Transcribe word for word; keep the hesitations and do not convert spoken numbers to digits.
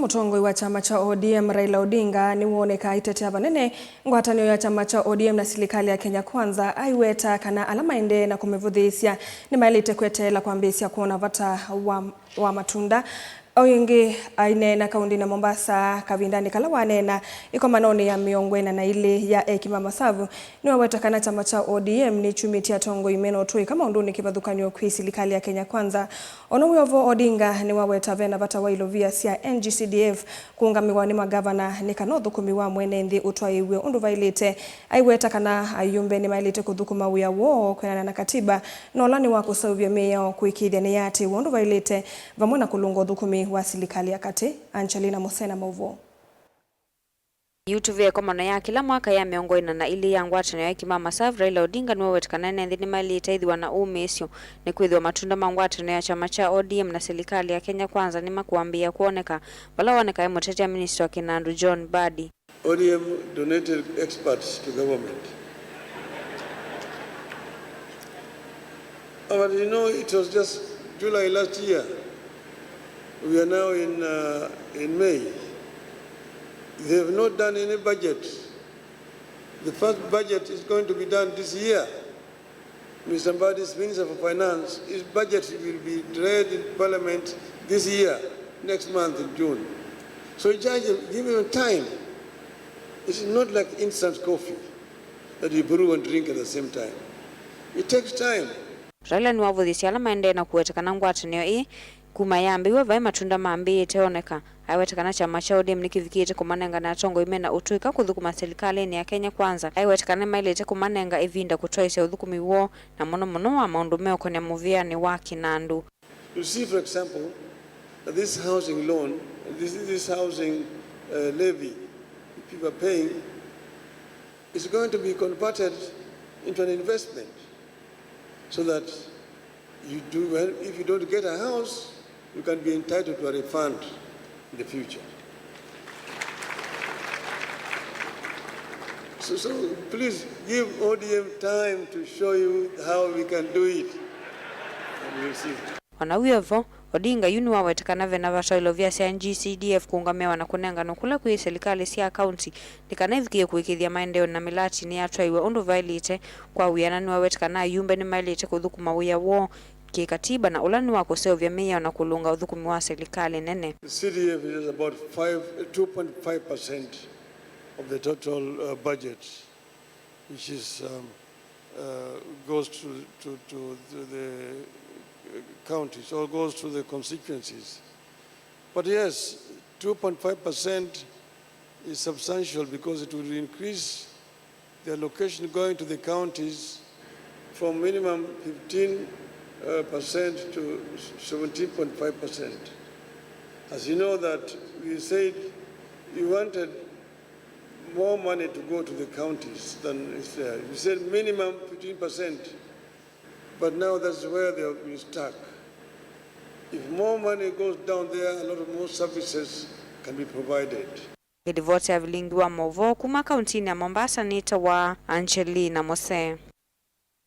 Mũtongoi wa kyama kya O D M Raila Odinga nĩwoneka aitetea vanene ngwatanĩo ya kyama kya O D M na silikalĩ ya Kenya Kwanza, aiweta kana ala maendee na kũmĩvũthĩĩsya nĩmaĩlĩte kweteela kwambĩĩsya kwona vata wa, wa matunda. O ĩngĩ, aineena kaũndĩnĩ ya Mombasa kavindanĩ kala waneena ĩkomanonĩ ya mĩongo ĩna na ilĩ ya eki ma Masavu, nĩwaweta kana kyama kya O D M nĩkyumĩtye atongoi mena ũtũĩka maũndũnĩ kĩvathũkany'o kwĩ silikalĩ ya Kenya Kwanza. Ona wĩ o vo, Odinga nĩwaweta vena vata wa ilovia sya N G C D F kũũngamĩwa nĩ magavana nĩ kana ũthũkũmi wa mwene nthĩ ũtwaĩĩw'e ũndũ vaĩlĩte. Aiweta kana ayumbe nĩmaĩlĩte kũthũkũma wĩa woo kwĩanana na katiba, na ũla nĩ wa kũseũvya mĩao kũĩkĩĩthya nĩyaatĩĩwa ũndũ vaĩlĩte, vamwe na kũlũnga ũthũkũmi wa silikalĩ ya katĩ. Angelina Musena, maũvoo. Yu tũvĩe ĩkomano ya kĩla mwaka ya mĩongo ĩna na ilĩ ya ngwatanĩo ya eki ma Masavu, Raila Odinga nĩwaweta kana ene nthĩ nĩmaĩlĩte ĩthĩwa na ũmĩĩsyo, nĩkwĩthĩwa matunda ma ngwatanĩo ya kyama kya O D M na silikalĩ ya Kenya Kwanza nĩmakwambĩĩa kwoneka, vala wonekae mũtetea minista wa kĩnandũ John Mbadi. O D M donated experts to government. But you know, it was just July last year. We are now in, uh, in May. They have not done any budget. The first budget is going to be done this year. Mister Mbadi's Minister for Finance, his budget will be read in Parliament this year, next month in June. So just give him time. It's not like instant coffee that you brew and drink at the same time. It takes time. Raila nĩwavũthĩsye ala maendee na kũweta kana ngwatanĩo ĩĩ kuma yambĩĩw'a vai matunda mambĩĩte oneka. Aiweta kana kyama kya O D M nĩkĩvikĩĩte kũmanengane atongoi mena ũtũĩka kũthũkũma silikalĩnĩ ya Kenya Kwanza. Aiweta kana nĩmaĩlĩte kũmanenga ĩvinda kũtwaĩĩsya ũthũkũmi woo, na mũno mũno wa maũndũ meũkonĩa mũvĩanĩ wa kĩnandũ. You see, for example, that this housing loan, this, this housing, uh, levy people are paying is going to be converted into an investment so that you do, well, if you don't get a house, you can be entitled to a refund in the future. So, so please give O D M time to show you how we can do it. And we'll see. O na wĩ o vo, Odinga yu nĩwaweta kana ve na vata wa ilovia sya N G C D F kũũngamĩawa na kũnenganwa kũla kwĩ silikalĩ sya kaunti nĩ kana ivikĩe kũĩkĩĩthya maendeeo na mĩlatinĩ yatwaiwe ũndũ vaĩlĩte. Kwa wĩanana, nĩwaweta kana ayumbe nĩmaĩlĩte kũthũkũma wĩa woo kĩkatiba na ũla nĩ wa kũseũvya mĩao na kũlũnga ũthũkũmi wa silikalĩ nene. The C D F is about five, two point five percent of the total, uh, budget, which is, um, uh, goes to, to, to the, the counties or goes to the constituencies. But yes, two point five percent is substantial because it will increase the allocation going to the counties from minimum fifteen percent to seventeen point five percent. As you know that we said we wanted more money to go to the counties than is there. We said minimum fifteen percent, but now that's where they have been stuck. If more money goes down there, a lot of more services can be provided. Ĩlivoti ya vilingi wa maũvoo kuma kauntinĩ ya Mombasa nĩtawa Angelina Mose.